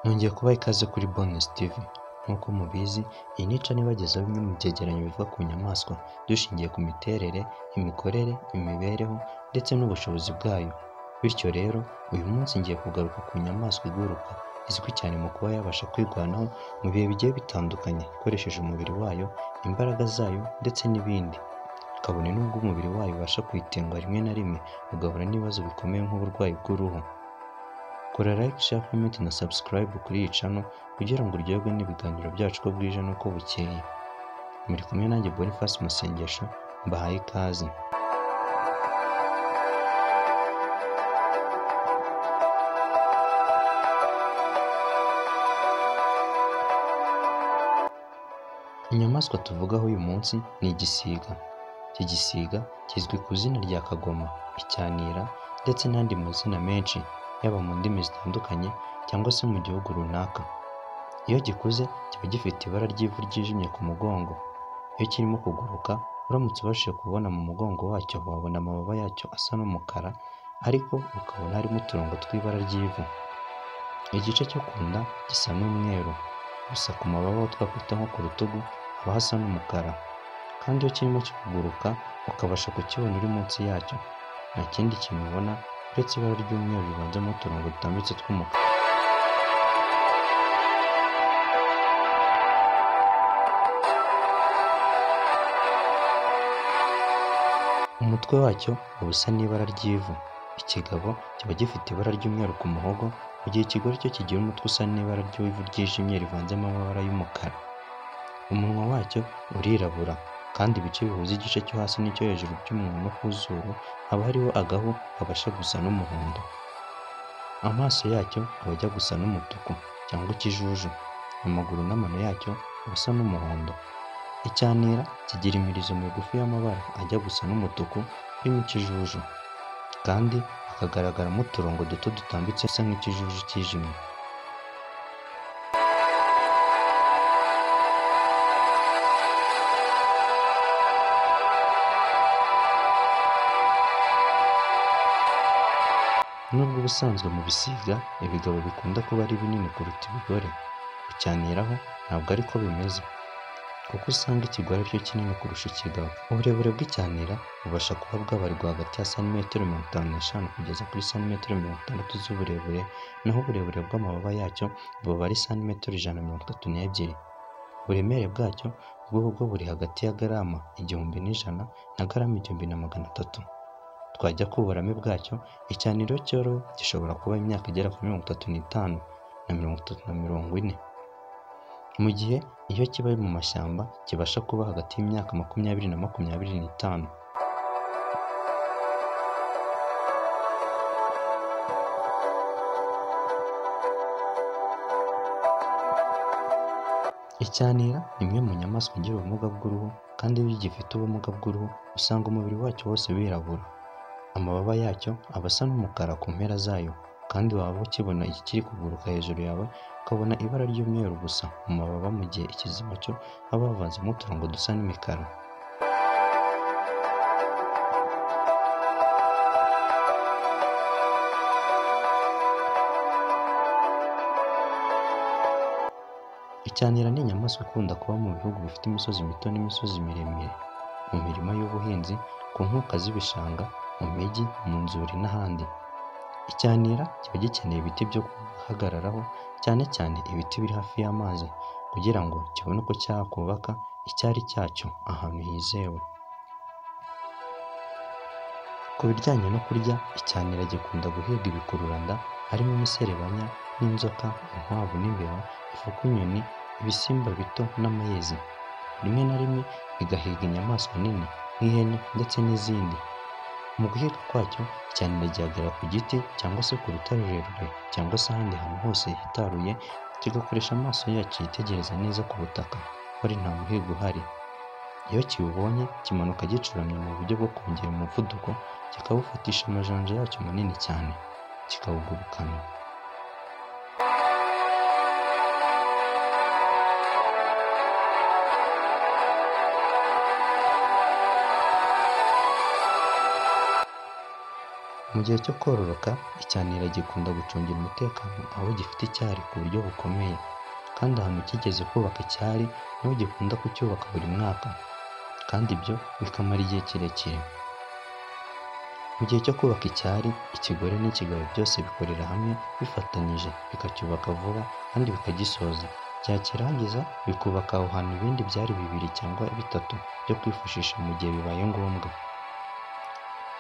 Nongeye kubaha ikaze kuri Bonus TV. Nk'uko mubizi, iyi ni channel ibagezaho bimwe mu byegeranyo bivuga ku nyamaswa, dushingiye ku miterere, imikorere, imibereho ndetse n'ubushobozi bwayo. Bityo rero, uyu munsi ngiye kugaruka ku nyamaswa iguruka, izwi cyane mu kuba yabasha kwirwanaho mu bihe bigiye bitandukanye ikoresheje umubiri wayo, imbaraga zayo ndetse n'ibindi. Kabone n'ubwo umubiri wayo ubasha kuyitenguha rimwe na rimwe, ugahura n'ibibazo bikomeye nk'uburwayi bw'uruhu. Kora like, share, comment na subscribe kuri iyi channel kugira ngo uryoherwe n'ibiganiro byacu uko bwije n'uko bukeye. Muri kumwe nanjye Boniface Masengesho, mbahaye ikaze. Inyamaswa tuvugaho uyu munsi ni igisiga. Iki gisiga kizwi ku izina rya kagoma, icyanira ndetse n'andi mazina menshi, yaba mu ndimi zitandukanye cyangwa se mu gihugu runaka. Iyo gikuze kiba gifite ibara ry'ivu ryijimye ku mugongo. Iyo kirimo kuguruka, uramutse ubashije kubona mu mugongo wacyo wabona amababa yacyo asa n'umukara, ariko ukabona harimo uturongo tw'ibara ry'ivu. Igice cyo ku nda gisa n'umweru, gusa ku mababa aho twakwita nko ku rutugu haba hasa n'umukara. Kandi iyo kirimo kikuguruka ukabasha kukibona uri munsi yacyo, nta kindi kintu ubona uretse ibara ry'umweru rivanzemo uturongo dutambitse tw'umukara. Umutwe wacyo uba usa n'ibara ry'ivu. Ikigabo kiba gifite ibara ry'umweru ku muhogo, mu gihe ikigore cyo kigira umutwe usa n'ibara ry'ivu ryijimye rivanzemo amabara y'umukara. Umunwa wacyo urirabura, kandi ibice bihuza igice cyo hasi n'icyo hejuru by'umunwa no ku zuru haba hariho agahu kabasha gusa n'umuhondo. Amaso yacyo aba ajya gusa n'umutuku cyangwa ikijuju. Amaguru n'amano yacyo aba asa n'umuhondo. Icyanira kigira imirizo migufi y'amabara ajya gusa n'umutuku urimo ikijuju, kandi hakagaragaramo uturongo duto dutambitse dusa nk'ikijuju cyijimye. Nubwo ubusanzwe mu bisiga ibigabo bikunda kuba ari binini kuruta ibigore, ku cyaniraho ntabwo ariko bimeze, kuko usanga ikigore aricyo kinini kurusha ikigabo. Uburebure bw'icyanira bubasha kuba bwabarirwa hagati ya santimetero 55 kugeza kuri santimetero 60 z'uburebure, naho uburebure bw'amababa yacyo buba ari santimetero 132. Uburemere bwacyo bwo buri hagati ya garama 1100 na garama 1300. Twajya ku burame bwacyo, icyaniro cyorowe gishobora kuba imyaka igera kuri 35 na 30 na 40, mu gihe iyo kiba mu mashyamba kibasha kuba hagati y'imyaka 20 na 25. Icyanira ni imwe mu nyamaswa igira ubumuga bw'uruhu, kandi iyo gifite ubumuga bw'uruhu usanga umubiri wacyo wose wirabura. Amababa yacyo aba asa n'umukara ku mpera zayo, kandi waba ukibona ikiri kuguruka hejuru yawe ukabona ibara ry'umweru gusa mu mababa, mu gihe ikizima cyo haba havanzemo uturongo dusa n'imikara. Icyanira ni inyamaswa ikunda kuba mu bihugu bifite imisozi mito n'imisozi miremire, mu mirima y'ubuhinzi, ku nkuka z'ibishanga, mu mijyi, mu nzuri n'ahandi. Icyanira kiba gikeneye ibiti byo guhagararaho, cyane cyane ibiti biri hafi y'amazi, kugira ngo kibone uko cyakubaka icyari cyacyo ahantu hizewe. Ku bijyanye no kurya, icyanira gikunda guhiga ibikururanda harimo imiserebanya n'inzoka, inkwavu n'imbeba, ifuku, inyoni, ibisimba bito n'amayezi. Rimwe na rimwe bigahiga inyamaswa nini nk'ihene ndetse n'izindi. Mu guhiga kwacyo, icyanira gihagarara ku giti cyangwa se ku rutare rurerure cyangwa se ahandi hantu hose hitaruye, kigakoresha amaso yacyo yitegereza neza ku butaka ko ari nta muhigo uhari. Iyo kiwubonye kimanuka gicuramye mu buryo bwo kongera umuvuduko, kikawufatisha amajanja yacyo manini cyane, kikawugurukana. Mu gihe cyo kororoka, icyanira gikunda gucungira umutekano aho gifite icyari ku buryo bukomeye, kandi ahantu kigeze kubaka icyari niho gikunda kucyubaka buri mwaka, kandi ibyo bikamara igihe kirekire. Mu gihe cyo kubaka icyari, ikigore n'ikigabo byose bikorera hamwe bifatanyije, bikacyubaka vuba kandi bikagisoza. Byakirangiza bikubaka aho hantu ibindi byari 2 cyangwa 3 byo kwifashisha mu gihe bibaye ngombwa.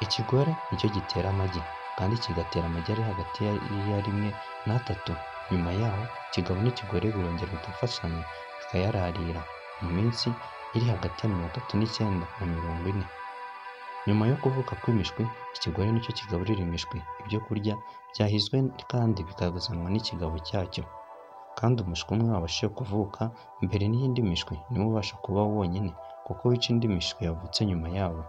Ikigore nicyo gitera amagi, kandi kigatera amagi ari hagati ya 1 na 3. Nyuma yaho ikigabo n'ikigore birongera bigafashanya bikayararira mu minsi iri hagati ya 39 na 40. Nyuma yo kuvuka kw'imishwi, ikigore nicyo kigaburira imishwi ibyo kurya byahizwe kandi bikazanwa n'ikigabo cyacyo. Kandi umushwi umwe wabashije kuvuka mbere n'iyindi mishwi niwo ubasha kubaho wonyine, kuko wica indi mishwi yavutse nyuma yawo.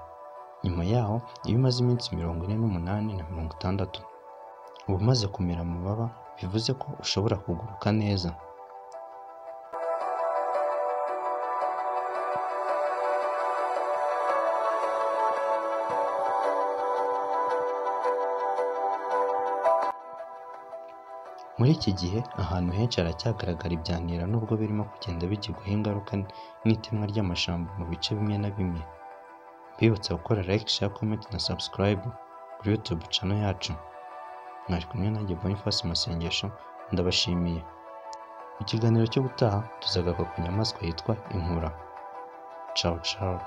Nyuma yaho iyo umaze iminsi 48 na 60 uba umaze kumera amababa, bivuze ko ushobora kuguruka neza. Muri iki gihe ahantu henshi haracyagaragara ibyanira nubwo birimo kugenda bigirwaho ingaruka n'itemwa ry'amashyamba mu bice bimwe na bimwe. Mbibutsa gukora like, share, comment na subscribe kuri YouTube channel yacu. Mwari kumwe nanjye Boniface Masengesho, ndabashimiye. Mu kiganiro cy'ubutaha tuzagaruka ku nyamaswa yitwa inkura. Ciao ciao.